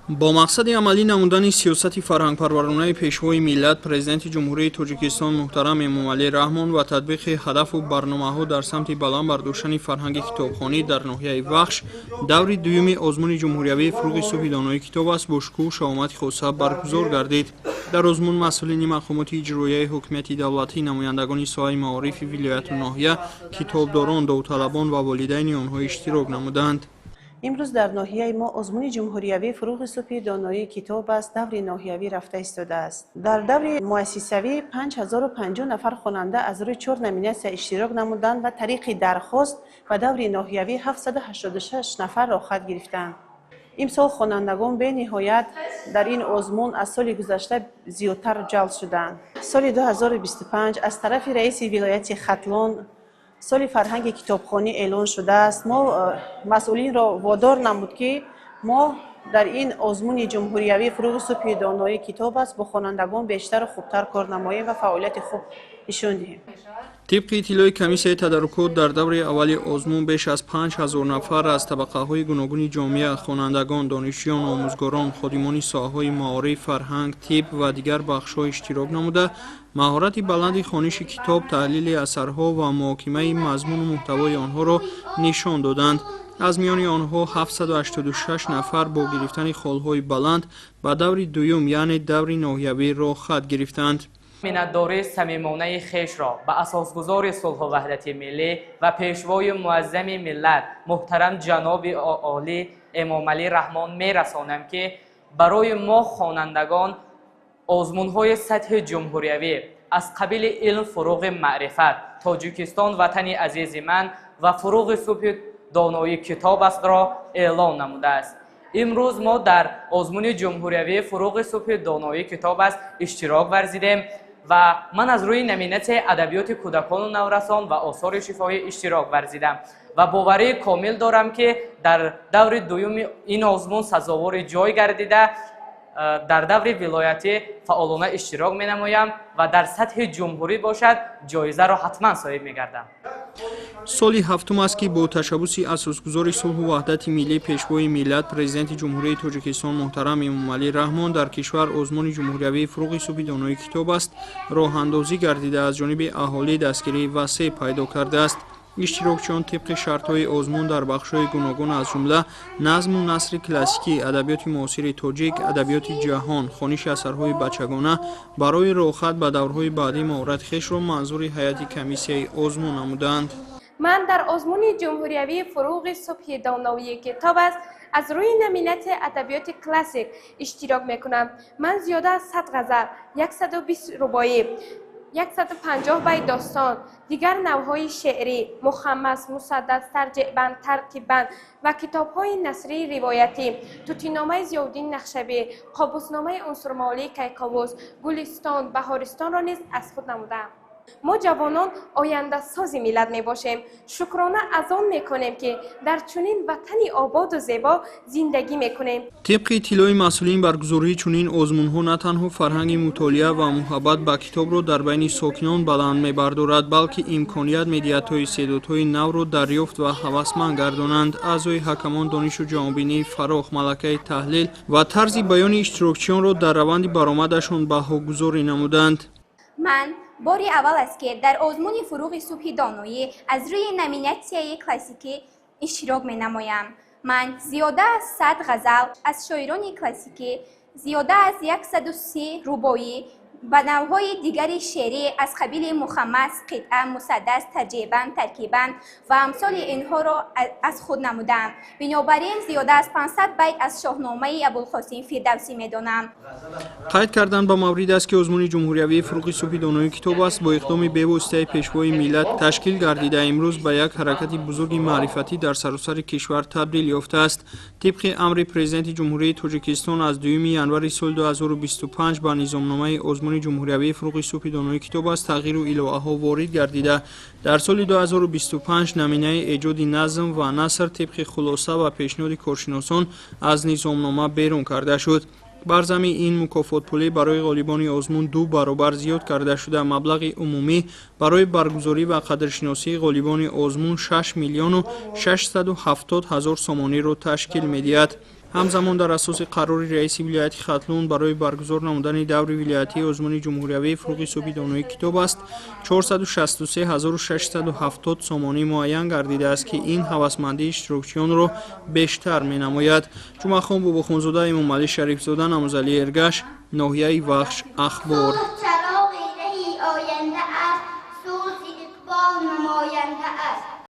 Бо мақсади амалӣ намудани сиёсати фарҳангпарваронаи Пешвои миллат, Президенти Ҷумҳурии Тоҷикистон муҳтарам Эмомалӣ Раҳмон ва татбиқи ҳадафу барномаҳо дар самти баланд бардоштани фарҳанги китобхонӣ дар ноҳияи Вахш даври дуюми озмуни ҷумҳуриявии «Фурӯғи субҳи донои китоб аст» бо шукӯҳу шаҳомати хоса баргузор гардид. Дар озмун масъулини мақомоти иҷроияи ҳокимияти давлатӣ, намояндагони соҳаи маорифи вилояту ноҳия, китобдорон, довталабон ва волидайни онҳо иштирок намуданд. Имрӯз дар ноҳияи мо озмуни ҷумҳуриявии «Фурӯғи субҳи доноии китоб аст» даври ноҳиявӣ рафта истодааст. Дар даври муассисавӣ 5050 нафар хонанда аз рӯи чор номинатсия иштирок намуданд ва тариқи дархост ба даври ноҳиявӣ 786 нафар роҳхат гирифтанд. Имсол хонандагон бениҳоят дар ин озмун аз соли гузашта зиёдтар ҷалб шуданд. Соли 2025 аз тарафи раиси вилояти Хатлон соли фарҳанги китобхонӣ эълон шудааст. Мо масъулинро водор намуд, ки мо дар ин озмуни ҷумҳуриявии «Фурӯғи субҳи доноии китоб аст» бо хонандагон бештару хубтар кор намоем ва фаъолияти хуб нишон диҳем. Тибқи иттилои комиссияи тадарукот, дар даври аввали озмун беш аз 5000 нафар аз табақаҳои гуногуни ҷомеа: хонандагон, донишҷӯён, омӯзгорон, ходимони соҳаҳои маориф, фарҳанг, тиб ва дигар бахшҳо иштирок намуда, маҳорати баланди хониши китоб, таҳлили асарҳо ва муҳокимаи мазмуну муҳтавои онҳоро нишон доданд. Аз миёни онҳо 786 нафар бо гирифтани холҳои баланд ба даври дуюм, яъне даври ноҳиявӣ роҳхат гирифтанд. Миннатдории самимонаи хешро ба асосгузори сулҳу ваҳдати миллӣ ва Пешвои муаззами миллат муҳтарам ҷаноби олӣ Эмомалӣ Раҳмон мерасонам, ки барои мо хонандагон озмунҳои сатҳи ҷумҳуриявӣ аз қабили «Илм фурӯғи маърифат», «Тоҷикистон ватани азизи ман» ва «Фурӯғи субҳи доноии китоб астро эълон намудааст. Имрӯз мо дар озмуни ҷумҳуриявии «Фурӯғи субҳи доноии китоб аст» иштирок варзидем ва ман аз рӯи номинатсияи адабиёти кӯдакону наврасон ва осори шифоҳӣ иштирок варзидам ва боварии комил дорам, ки дар даври дуюми ин озмун сазовори ҷой гардида, дар даври вилоятӣ фаъолона иштирок менамоям ва дар сатҳи ҷумҳурӣ бошад, ҷоизаро ҳатман соҳиб мегардам. Соли ҳафтум аст, ки бо ташаббуси асосгузори сулҳу ваҳдати миллӣ, Пешвои миллат, Президенти Ҷумҳурии Тоҷикистон муҳтарам Эмомалӣ Раҳмон дар кишвар озмуни ҷумҳуриявии «Фурӯғи субҳи донои китоб аст» роҳандозӣ гардида, аз ҷониби аҳолӣ дастгирии васеъ пайдо кардааст. Иштирокчиён тибқи шартҳои озмун дар бахшҳои гуногун, аз ҷумла назму насри классикӣ, адабиёти муосири тоҷик, адабиёти ҷаҳон, хониши асарҳои бачагона барои роҳхат ба даврҳои баъдӣ маҳорати хешро манзури ҳайати комиссияи озмун намуданд. Ман дар озмуни ҷумҳуриявии «Фурӯғи субҳи доноии китоб аст» аз рӯи номинатсияи адабиёти классик иштирок мекунам. Ман зиёда аз 100 ғазал, 120 рубоӣ, 150 байт достон, дигар навъҳои шеърӣ, мухаммас, мусаддас, тарҷеъбанд, таркиббанд ва китобҳои насрии ривоятӣ, Тӯтиномаи Зиёвуддин Нақшабӣ, Қобусномаи Унсурмавлии Кайковус, Гулистон, Баҳористонро низ аз худ намудаам. Мо ҷавонон ояндасози миллат мебошем. Шукрона аз он мекунем, ки дар чунин ватани ободу зебо зиндагӣ мекунем. Тибқи иттилои масъулин, баргузории чунин озмунҳо на танҳо фарҳанги мутолиа ва муҳаббат ба китобро дар байни сокинон баланд мебардорад, балки имконият медиҳад, то истеъдодҳои навро дарёфт ва ҳавасманд гардонанд. Аъзои ҳакамон донишу ҷаҳонбинии фарох, малакаи таҳлил ва тарзи баёни иштирокчиёнро дар раванди баромадашон баҳогузорӣ намуданд. Ман бори аввал аст, ки дар озмуни «Фурӯғи субҳи доноӣ» аз рӯи номинатсияи классикӣ иштирок менамоям. Ман зиёда аз 100 ғазал аз шоирони классикӣ, зиёда аз 130 рубоӣ ба навъҳои дигари шеърӣ аз қабили мухаммас, қитъа, мусаддас, тарҷеъбанд, таркиббанд ва амсоли инҳоро аз худ намудам. Бинобар ин зиёда аз 500 байт аз Шоҳномаи Абулқосим Фирдавсӣ медонам. Қайд кардан ба маврид аст, ки озмуни ҷумҳуриявии «Фурӯғи субҳи донои китоб аст» бо иқдоми бевоситаи Пешвои миллат ташкил гардида, имрӯз ба як ҳаракати бузурги маърифатӣ дар саросари кишвар табдил ёфтааст. Тибқи амри Президенти Ҷумҳурии Тоҷикистон аз 2 январи соли 2025 ба низомномаи озмуни ҷумҳуриявии «Фурӯғи субҳи донои китоб аст» тағйиру иловаҳо ворид гардида, дар соли 2025 номинаи эҷоди назм ва наср тибқи хулоса ва пешниҳоди коршиносон аз низомнома берун карда шуд. Бар замми ин, мукофотпулӣ барои ғолибони озмун ду баробар зиёд карда шуда, маблағи умумӣ барои баргузорӣ ва қадршиносии ғолибони озмун 6 миллиону 670 ҳазор сомониро ташкил медиҳад. Ҳамзамон, дар асоси қарори раиси вилояти Хатлон барои баргузор намудани даври вилоятии озмуни ҷумҳуриявии «Фурӯғи субҳи донои китоб аст» 463 670 сомонӣ муайян гардидааст, ки ин ҳавасмандии иштирокчиёнро бештар менамояд. Ҷумъахон Бобохонзода, Эмомалӣ Шарифзода, Намозалӣ Эргаш, ноҳияи Вахш, Ахбор. Чароғи раҳи оянда аст, сӯзи иқбол намоянда.